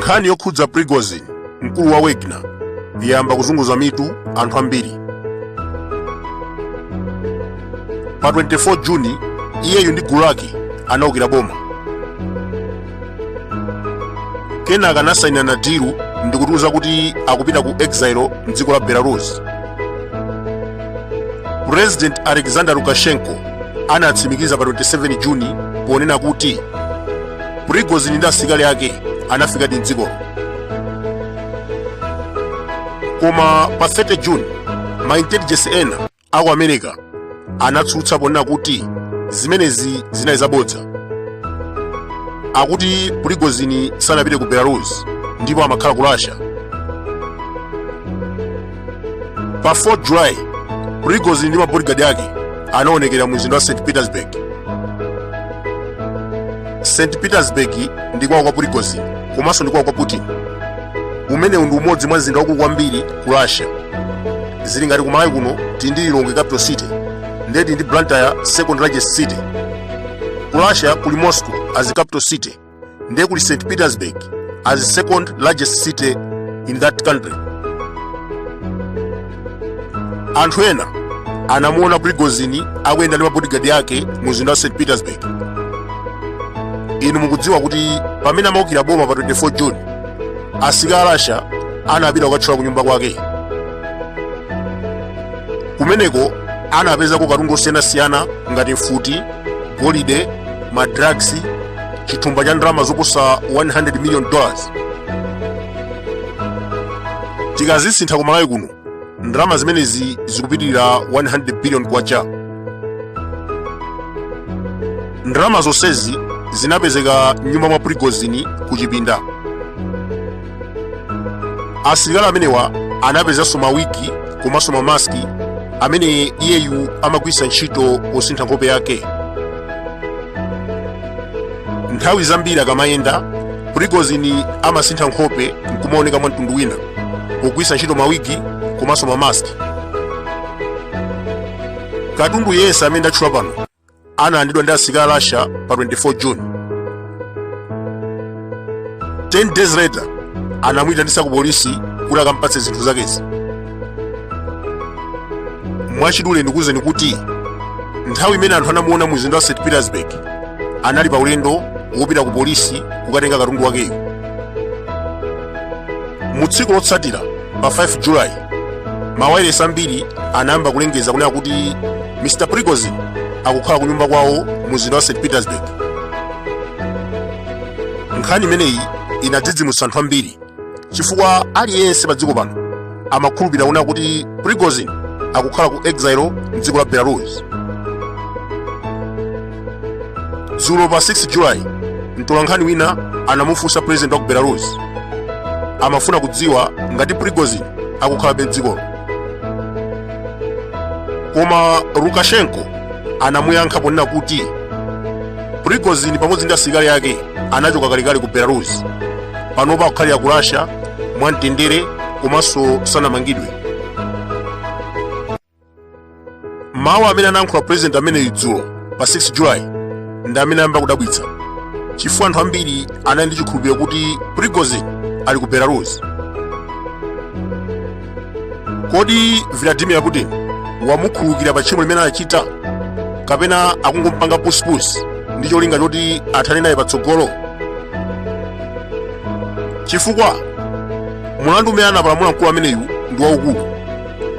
Nkhani yokhudza Prigozhin, mkulu wa Wagner, yayamba kuzunguza mitu anthu ambiri. Pa 24 Juni iyeyu ndi gulu lake anaukira boma. Kenaka anasayinirana dilu ndikutiuza kuti akupita ku exile mdziko la Belarus. President Alexander Lukashenko anatsimikiza pa 27 Juni ponena kuti Prigozhin ndi asilikali ake anafikadi mdzikolo. Koma pa 30 June ma intelligence ena aku America anatsutsa ponena kuti zimenezi zinali zabodza. Akuti Prigozhin sanapite ku Belarus ndipo amakhala ku Russia. Pa 4 July Prigozhin ndi mabodyguard ake anaonekera mu mzinda wa St Petersburg. St Petersburg ndi kwawo kwa Prigozhin komanso ndi kwawo kwa Putin. Umenewu ndi umodzi mwa mzinda waukulu kwambiri ku Russia. Zili ngati ku Malawi kuno tili ndi Lilongwe capital city, ndiye tili ndi Blantyre second largest city. Ku Russia kuli Moscow as capital city, ndiye kuli St Petersburg as second largest city in that country. Anthu ena anamuona Prigozhin akuyenda ndi mabodyguard ake mu mzinda wa St Petersburg. Inu mukudziwa kuti pamene amaukira boma pa 24 June, asilikali a Russia anapita kukathyola kunyumba kwake. Kumeneko anapezako katundu osiyanasiyana ngati mfuti, golide, madrugs, chithumba cha ndalama zoposa 100 million dollars. Tikazisintha ku Malawi kuno, ndalama zimenezi zikupitirira 100 billion kwacha. Ndalama zonsezi zinapezeka m'nyumba mwa Prigozhin ku chipinda. Asilikali amenewa anapezanso mawigi komanso mamaski amene iyeyu amagwiritsa ntchito posintha nkhope yake. Nthawi zambiri akamayenda, Prigozhin amasintha nkhope nkumaoneka mwa mtundu wina pogwiritsa ntchito mawigi komanso mamaski. Katundu yense amene ndatchula pano analandidwa ndi asilikali a Russia pa 24 June. 10 days later anamuyitanitsa ku polisi kuti akampatse zinthu zakezi. Mwachidule ndikuwuzeni kuti nthawi imene anthu anamuona mu mzinda wa St Petersburg anali pa ulendo wopita ku polisi kukatenga katundu wakeyo. Mu tsiku lotsatira pa 5 July mawayilesi ambiri anayamba kulengeza kunena kuti Mr Prigozhin akukhala kunyumba kwawo mu mzinda wa St Petersburg. Nkhani imeneyi inadzidzimutsa anthu ambiri chifukwa aliyense pa dziko pano amakhulupirira kunena kuti Prigozhin akukhala ku exile mdziko la Belarus. Dzulo pa 6 July mtolankhani wina anamufunsa president wa ku Belarus. Amafuna kudziwa ngati Prigozhin akukhalabe mdzikolo. Koma Lukashenko anamuyankha ponena kuti Prigozhin pamodzi ndi asilikali ake anachoka kalekale ku Belarus. Panopa akukhalira ku Russia mwamtendere komanso sanamangidwe. Mawu amene anayankhula president ameneyu dzulo pa 6 July ndi amene ayamba kudabwitsa chifukwa anthu ambiri anali ndi chikhulupiriro kuti Prigozhin ali ku Belarus. Kodi Vladimir Putin wamukhululukira pa tchimo limene anachita kapena akungompanga pusipusi ndi cholinga choti athane naye patsogolo? Chifukwa mulandu umene anapalamula mkulu ameneyu ndi waukulu,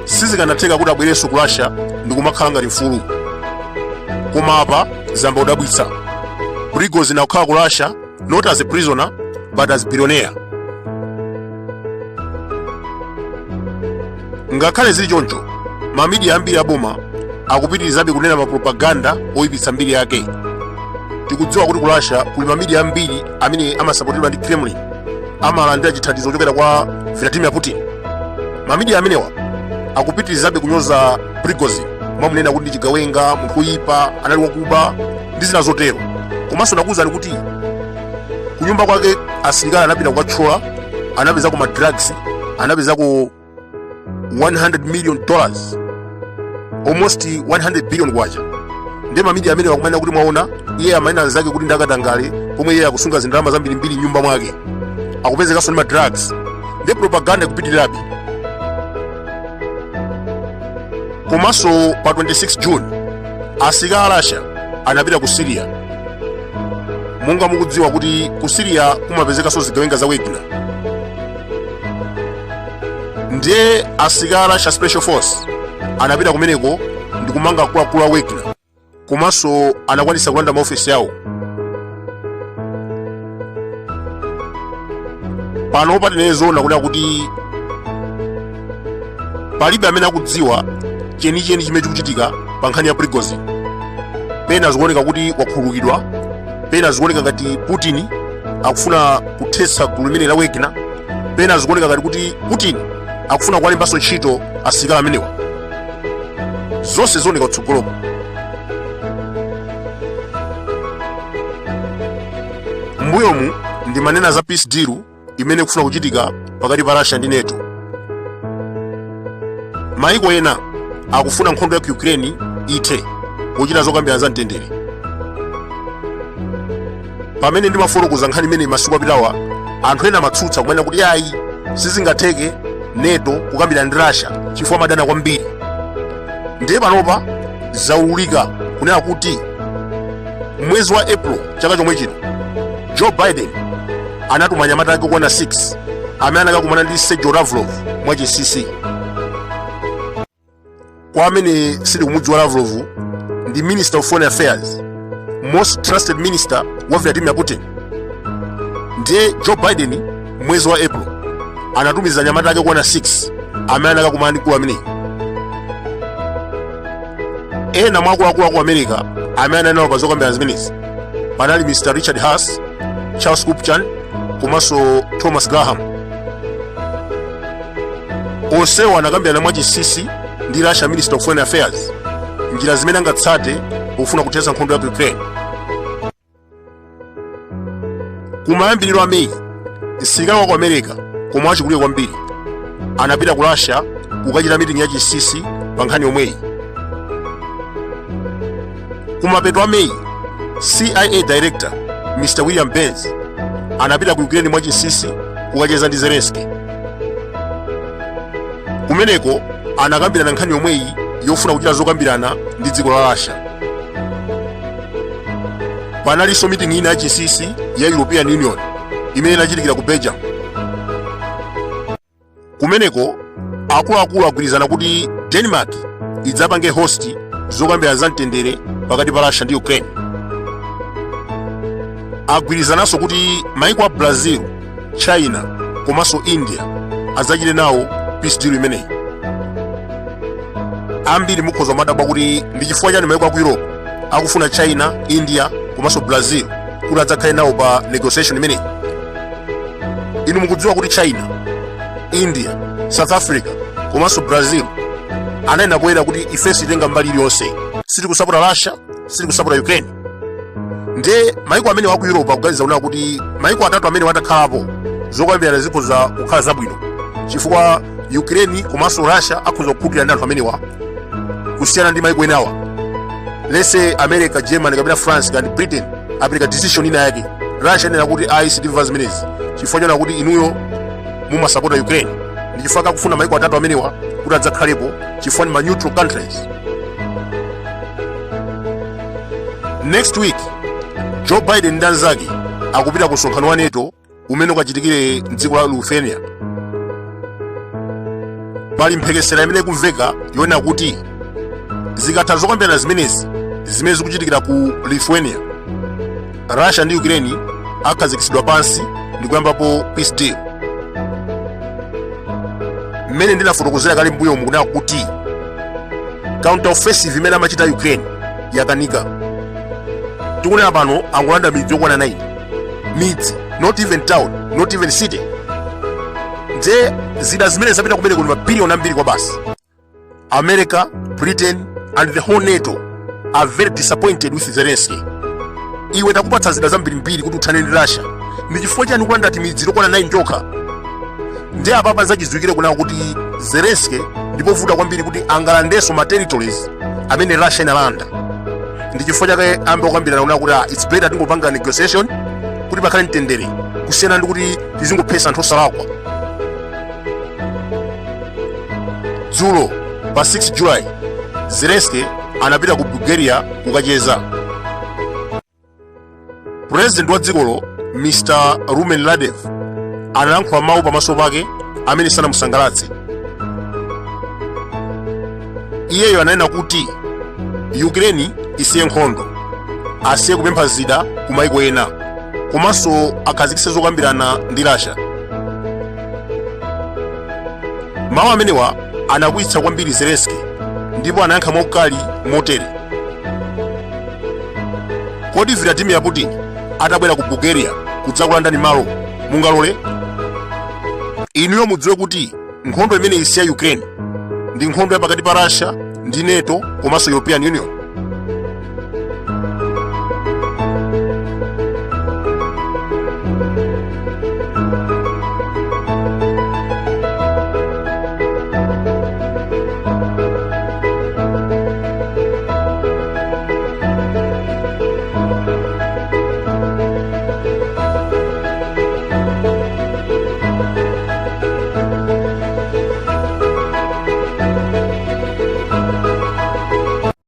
sizikanatheka kuti abwerenso ku Russia ndi kumakhala ngati mfulu. Koma apa zayamba kudabwitsa. Prigozhin akukhala ku Russia not as a prisoner but as billionaire. Ngakhale zili choncho, mamidiya ambiri aboma akupitirizabe kunena mapropaganda oyipitsa mbiri yake. Tikudziwa kuti ku Russia kuli mamidiya ambiri amene amasapotedwa ndi Kremlin, amalandira chithandizo kuchokera kwa Vladimir Putin. Mamidiya amenewa akupitirizabe kunyoza Prigozhin, kumamunena kuti ndi chigawenga, munthu woyipa, anali wakuba ndi zina zotero. Komanso ndakuwuzani kuti kunyumba kwake asilikali anapita kukathyola, anapezako ma drugs, anapezako 100 million dollars, almost 100 billion kwacha. Ndiye mamidiya amene akumanena kuti mwaona iye amanena anzake kuti ndakatangale, pomwe iye akusunga zindalama zambirimbiri m'nyumba mwake. Akupezekanso ndi ma drugs. Ndi propaganda ikupitirirabe. Komanso pa 26 June asilikali a Russia anapita ku Syria. Monga mukudziwa kuti ku Syria kumapezekanso zigawenga za Wagner, ndiye asilikali a Russia Special Force anapita kumeneko ndikumanga akuluakulu a Wagner, komanso anakwanisa kulanda maofesi awo. Pano tinene zoona kunena kuti palibe amene akudziwa chenicheni chimene chikuchitika pa nkhani ya Prigozhin. Pena zikuoneka kuti wakhululukidwa, pena zikuoneka ngati Putin akufuna kuthetsa gulu limene la Wagner, pena zikuoneka ngati kuti Putin akufuna kuwalembanso ntchito asilikali amenewa. Zonse zioneka kutsogoloko. Mbuyomu ndimanena za peace deal imene ikufuna kuchitika pakati pa Russia ndi NATO. Maiko ena akufuna nkhondo ya ku Ukraine ithe pochita zokambirana za mtendere. Pamene ndimafotokoza nkhani imeneyi masiku apitawa, anthu ena amatsutsa kumanena kuti ayi, sizingatheke NATO kukambirana ndi Russia chifukwa amadana kwambiri. Ndiye panopa zaululika kunena kuti mwezi wa April chaka chomwe chino, Joe Biden anatuma anyamata ake okwana 6 amene anakakumana ndi Sergei Lavrov mwachinsinsi. Kwa amene sitikumudziwa, Lavrov ndi Minister of Foreign Affairs, most trusted minister wa Vladimir Putin. Ndiye Joe Biden mwezi wa April anatumiza anyamata ake okwana 6 amene anakakumana ndi mkulu ameneyi. Ena mwa akuluakulu aku America amene anali nawo pa zokambirana zimenezi panali Mr Richard Haass, Charles Kupchan komanso Thomas Graham. Onsewo anakambirana mwachinsinsi ndi Russia Minister of Foreign Affairs njira zimene angatsate pofuna kuthetsa nkhondo ya ku Ukraine. Kumayambiriro a Meyi, msilikali wa ku America koma wachikulire kwambiri anapita ku Russia kukachita meeting ya chinsinsi pa nkhani yomweyi. Kumapeto a Meyi, CIA Director Mr William Burns anapita ku Ukraine mwachinsinsi kukacheza ndi Zelensky. Kumeneko anakambirana nkhani yomweyi yofuna kuchita zokambirana ndi dziko la Russia. Panalinso meeting ina yachinsinsi ya European Union imene inachitikira ku Belgium. Kumeneko akuluakulu agwirizana kuti Denmark idzapange host zokambirana za mtendere pakati pa Russia ndi Ukraine. Agwirizananso kuti maiko a Brazil, China komanso India adzachite nawo peace deal imeneyi. Ambiri mukhoza kumadabwa kuti ndi chifukwa chani maiko aku Europe akufuna China, India komanso Brazil kuti adzakhale nawo pa negotiation imeneyi. Inu mukudziwa kuti China, India, South Africa komanso Brazil ananena poyera kuti ife sititenga mbali iliyonse, sitikusapota Russia, sitikusapota Ukraine. Ndiye maiko amene aku Europe akuganiza kunena kuti maiko atatu amene atakhalapo, zokambirana zikhoza kukhala zabwino, chifukwa Ukraine komanso Russia akhoza kukhutira ndi anthu amenewa kusiyana ndi maiko enawa. Let's say America, Germany kapena France kapena Britain apereka decision ina yake, Russia inena kuti ayi, sitimva zimenezi chifukwa chonena kuti inuyo mumasapota Ukraine. Ndi chifukwa akufuna maiko atatu amenewa kuti adzakhalepo, chifukwa ndi ma neutral countries. Next week Joe Biden ndi anzake akupita ku msonkhano wa NATO umene ukachitikire mdziko la Lithuania. Pali mphekesera imene ikumveka yonena kuti zikatha zokambirana zimenezi zimene zikuchitikira ku Lithuania, Russia ndi Ukraine akhazikitsidwa pansi ndi kuyambapo peace deal. Mmene ndinafotokozera kale mbuyomu kunena kuti counter offensive imene amachita Ukraine yakanika. Tikunena pano angolanda midzi yokwana 9 midzi, not even town, not even city. Nde zida zimene zapita kumeneko ndi mabiliyoni ambiri kwabasi. America, Britain and the whole NATO are very disappointed with Zelensky. Iwe takupatsa zida zambirimbiri kuti uthane ndi Russia, ndi chifukwa chani kulanda timidzi tokwana 9 tokha? Ndi apapa zachidziwikire kunena kuti Zelensky ndipovuta kwambiri kuti angalandenso ma territories amene Russia inalanda. Ndi chifukwa chake ayamba kukambirana kunena kuti ah, it's better tingopanga negotiation kuti pakhale mtendere, kusiyana Kusiyana ndi kuti tizingophetsa anthu osalakwa. Dzulo pa 6 July, Zelensky anapita ku Bulgaria kukacheza. Purezidenti wa dzikolo Mr Rumen Radev analankhula mawu pamaso pake amene sanamusangalatse. Iyeyo ananena kuti Ukraine isiye nkhondo, asiye kupempha zida ku maiko ena, komanso akhazikitse zokambirana ndi Russia. Mawu amenewa anakwiyitsa kwambiri Zelensky ndipo anayankha mwaukali motere: Kodi Vladimir Putin atabwera ku Bulgaria kudzakulandani malo, mungalole? Inuyo mudziwe kuti nkhondo imeneyi si ya Ukraine, ndi nkhondo ya pakati pa Russia ndi NATO komanso European Union.